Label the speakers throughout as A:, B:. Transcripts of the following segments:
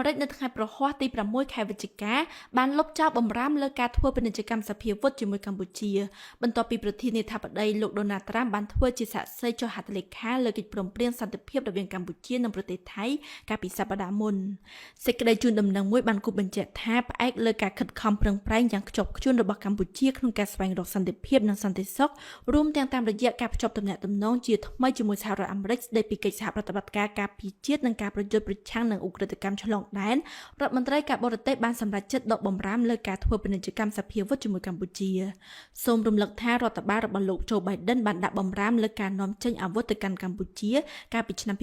A: មេរិកនៅថ្ងៃព្រហស្បតិ៍ទី6ខែវិច្ឆិកាបានលុបចោលបម្រាមលើការធ្វើពាណិជ្ជកម្មសភាវុធជាមួយកម្ពុជាបន្ទាប់ពីប្រធានាធិបតីលោកដូណាល់ត្រាំបានធ្វើជាសាក្សីចុះហត្ថលេខាលើកិច្ចព្រមព្រៀងសន្តិភាពរវាងកម្ពុជានិងប្រទេសថៃកាលពីសប្តាហ៍មុនសេចក្តីជូនដំណឹងមួយបានគូសបញ្ជាក់ថាផ្អែកលើការខិតខំប្រឹងប្រែងយ៉ាងខ្ជាប់ខ្ជួនរបស់កម្ពុជាក្នុងការស្វែងរកសន្តិភាពនិងសន្តិសុខរួមទាំងតាមរយៈការភ្ជាប់ទំនាក់ទំនងជាថ្មីជាមួយសហរដ្ឋអាមេរិកស្តីពីកិច្ចសហប្រតិបត្តិការការពារជាតិនិងការប្រយុទ្ធប្រឆាំងនឹងឧក្រិដ្ឋកម្មឆ្លងដែនរដ្ឋមន្ត្រីការបរទេសបានសម្រេចចិត្តដកបម្រាមលើការធ្វើពាណិជ្ជកម្មសភាវុធជាមួយកម្ពុជាសូមរំលឹកថារដ្ឋបាលរបស់លោកโจ Biden បានដាក់បម្រាមលើការនាំចេញអាវុធទៅកាន់កម្ពុជាកាលពីឆ្នាំ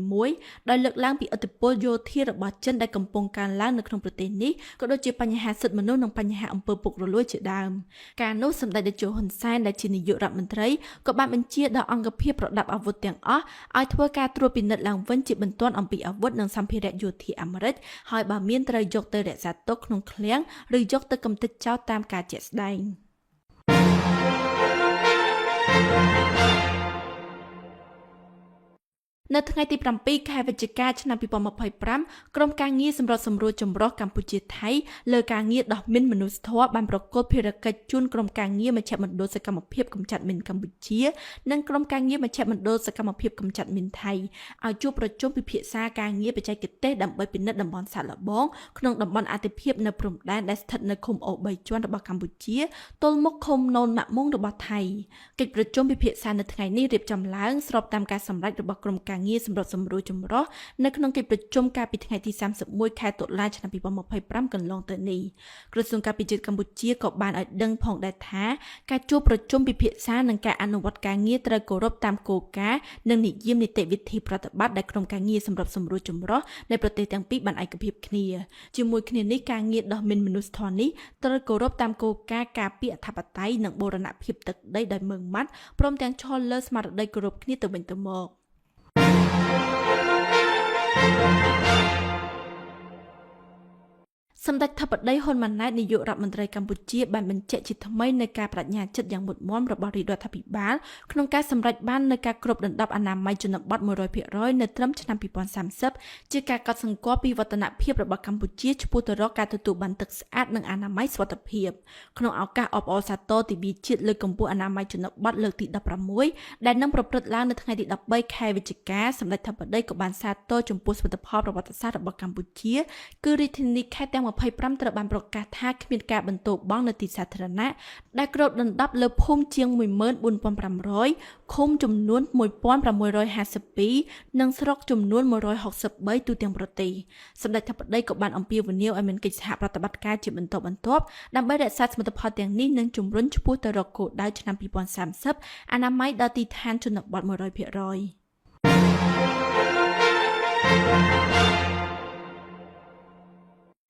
A: 2021ដោយលើកឡើងពីឥទ្ធិពលយោធារបស់ចិនដែលកំពុងកើនឡើងនៅក្នុងប្រទេសនេះក៏ដូចជាបញ្ហាសិទ្ធិមនុស្សនិងបញ្ហាអំពើពុករលួយជាដើមការនោះសម្ដេចតេជោហ៊ុនសែនដែលជានាយករដ្ឋមន្ត្រីក៏បានបញ្ជាដល់អង្គភាពប្រដាប់អាវុធទាំងអស់ឲ្យធ្វើការត្រួតពិនិត្យឡើងវិញជាបន្ទាន់អំពីអាវុធនិងសម្ភារៈយោធាអាមេរិកហើយបើមានត្រូវយកទៅរក្សាទុកក្នុងឃ្លាំងឬយកទៅកម្ទេចចោលតាមការជាក់ស្ដែង។ នៅថ្ងៃទី7ខែវិច្ឆិកាឆ្នាំ2025ក្រុមការងារសម្របសម្រួលចម្រុះកម្ពុជាថៃលើការងារដោះមីនមនុស្សធម៌បានប្រគល់ភារកិច្ចជូនក្រុមការងារមជ្ឈមណ្ឌលសកម្មភាពកម្ចាត់មីនកម្ពុជានិងក្រុមការងារមជ្ឈមណ្ឌលសកម្មភាពកម្ចាត់មីនថៃឲ្យជួបប្រជុំពិភាក្សាការងារបច្ចេកទេសដើម្បីពិនិត្យតំបន់សាកល្បងក្នុងតំបន់អាទិភាពនៅព្រំដែនដែលស្ថិតនៅឃុំអូ3ជាន់របស់កម្ពុជាទល់មុខឃុំណូនម៉ាក់មុងរបស់ថៃកិច្ចប្រជុំពិភាក្សានៅថ្ងៃនេះរៀបចំឡើងស្របតាមការសម្រេចរបស់ក្រុមការងារសម្របសម្រួលចម្រុះនៅក្នុងកិច្ចប្រជុំកាលពីថ្ងៃទី31ខែតុលាឆ្នាំ2025កន្លងទៅនេះក្រសួងការពារជាតិកម្ពុជាក៏បានឲ្យដឹងផងដែរថាការជួបប្រជុំពិភាក្សានិងការអនុវត្តការងារត្រូវគោរពតាមគោលការណ៍និងនិយមនីតិវិធីប្រតិបត្តិដែលក្រុមការងារសម្របសម្រួលចម្រុះនៃប្រទេសទាំងពីរបានឯកភាពគ្នាជាមួយគ្នានេះការងារដោះមីនមនុស្សធម៌នេះត្រូវគោរពតាមគោលការណ៍ការពារអធិបតេយ្យនិងបូរណភាពទឹកដីដោយម៉ឺងម៉ាត់ព្រមទាំងឈរលើស្មារតីគោរពគ្នាទៅវិញទៅមក។ សម្ដេចធិបតីហ៊ុនម៉ាណែតនាយករដ្ឋមន្ត្រីកម្ពុជាបានបញ្ជាក់ជាថ្មីនូវការបដិញ្ញាចិត្តយ៉ាងមុតមាំរបស់រាជរដ្ឋាភិបាលក្នុងការសម្រេចបាននូវការគ្របដណ្ដប់អនាម័យជនបទ100%នៅត្រឹមឆ្នាំ2030ជាការកត់សម្គាល់ពីវឌ្ឍនភាពរបស់កម្ពុជាឆ្ពោះទៅរកការទទួលបានទឹកស្អាតនិងអនាម័យសុវត្ថិភាពក្នុងឱកាសអបអរសាទរទិវាជាតិលើកកម្ពស់អនាម័យជនបទលើកទី16ដែលនឹងប្រព្រឹត្តឡើងនៅថ្ងៃទី13ខែវិច្ឆិកាសម្ដេចធិបតីក៏បានសាទរចំពោះសមិទ្ធផលប្រវត្តិសាស្ត្ររបស់កម្ពុជាគឺរាជធានីខេត្តទាំង25ត្រូវបានប្រកាសថាគ្មានការបន្ទោបង់នៅទីសាធារណៈដែលគ្របដណ្ដប់លើភូមិជាង14500ឃុំចំនួន1652និងស្រុកចំនួន163ទូទាំងប្រទេសសម្ដេចធិបតីក៏បានអំពាវនាវឲ្យមានកិច្ចសហប្រតិបត្តិការជាបន្តបន្ទាប់ដើម្បីរក្សាសមិទ្ធផលទាំងនេះនិងជំរុញឆ្ពោះទៅរកគោលដៅឆ្នាំ2030អនាម័យដល់ទីឋានជនបទ100%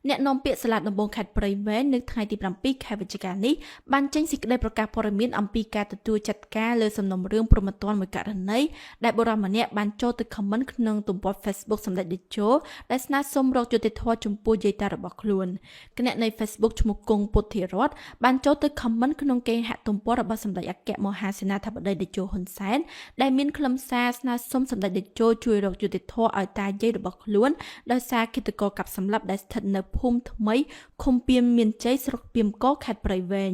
A: អ្នកនាំពាក្យសាលាដំបងខេត្តព្រៃវែងនៅថ្ងៃទី7ខែវិច្ឆិកានេះបានចេញសេចក្តីប្រកាសព័ត៌មានអំពីការទទួលចាត់ការលើសំណុំរឿងព្រហ្មទណ្ឌមួយករណីដែលបុរសម្នាក់បានចូលទៅ comment ក្នុងទំព័រ Facebook សម្ដេចតេជោដែលស្នើសុំរកយុត្តិធម៌ចំពោះយាយតារបស់ខ្លួនគណនី Facebook ឈ្មោះគង់ពុទ្ធិរតបានចូលទៅ comment ក្នុងគេហទំព័ររបស់សម្ដេចអគ្គមហាសេនាធិបតីតេជោហ៊ុនសែនដែលមានខ្លឹមសារស្នើសុំសម្ដេចតេជោជួយរកយុត្តិធម៌ឲ្យតាយាយរបស់ខ្លួនដោយសារឃាតករកាប់សម្លាប់ដែលស្ថិតនៅភូមិថ្មីឃុំពាមមានជ័យស្រុកពាមកខេត្តព្រៃវែង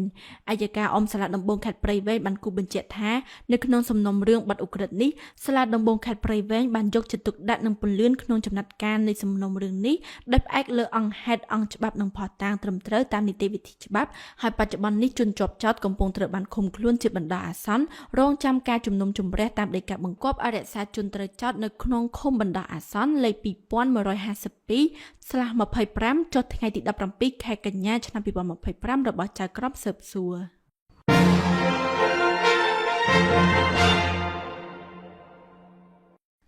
A: អយ្យការអមសាលាដំបងខេត្តព្រៃវែងបានគូសបញ្ជាក់ថានៅក្នុងសំណុំរឿងបទឧក្រិដ្ឋនេះសាលាដំបងខេត្តព្រៃវែងបានយកចិត្តទុកដាក់និងពន្លឿនក្នុងចំណាត់ការនៃសំណុំរឿងនេះដោយផ្អែកលើអង្គហេតុអង្គច្បាប់និងភស្តុតាងត្រឹមត្រូវតាមនីតិវិធីច្បាប់ហើយបច្ចុប្បន្ននេះជនជាប់ចោទកំពុងត្រូវបានឃុំខ្លួនជាបណ្ដោះអាសន្នរងចាំការជំនុំជម្រះតាមដីកាបង្គាប់ឲ្យរក្សាជនត្រូវចោទនៅក្នុងឃុំបណ្ដោះអាសន្នលេខ2152/25ចុះថ្ងៃទី17ខែកញ្ញាឆ្នាំ2025របស់ចៅក្រមស៊ើបសួរ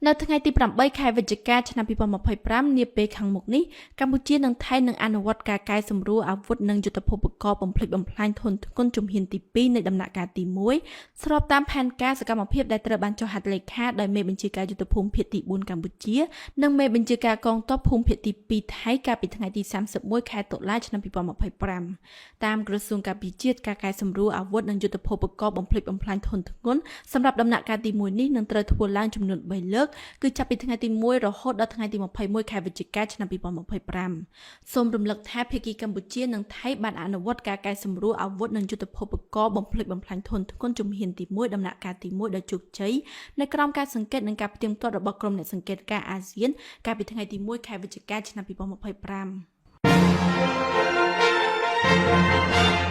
A: នៅថ្ងៃទី8ខែវិច្ឆិកាឆ្នាំ2025នាពេលខាងមុខនេះកម្ពុជានិងថៃនឹងអនុវត្តការកែសម្រួលអាវុធនិងយុទ្ធភូពករបំផ្លិចបំផ្លាញធនធ្ងន់ជំហានទី2នៃដំណាក់កាលទី1ស្របតាមផែនការសកម្មភាពដែលត្រូវបានចុះហត្ថលេខាដោយមេបញ្ជាការយុទ្ធភូមិភាគទី4កម្ពុជានិងមេបញ្ជាការកងទ័ពភូមិភាគទី2ថៃកាលពីថ្ងៃទី31ខែតុលាឆ្នាំ2025តាមក្រសួងការពារជាតិការកែសម្រួលអាវុធនិងយុទ្ធភូពករបំផ្លិចបំផ្លាញធនធ្ងន់សម្រាប់ដំណាក់កាលទី1នេះនឹងត្រូវធ្វើឡើងចំនួន3លើក កគឺចាប់ពីថ្ងៃទី1រហូតដល់ថ្ងៃទី21ខែវិច្ឆិកាឆ្នាំ2025សូមរំលឹកថាភាគីកម្ពុជានិងថៃបានអនុវត្តការកែសម្រួលអាវុធនិងយុទ្ធភូពករណ៍បំផ្លិចបំផ្លាញធនធ្ងន់ជំហានទី1ដំណាក់កាលទី1ដ៏ជោគជ័យនៅក្រោមការសង្កេតនិងការផ្ទៀងផ្ទាត់របស់ក្រុមអ្នកសង្កេតការណ៍អាស៊ានកាលពីថ្ងៃទី1ខែវិច្ឆិកាឆ្នាំ2025។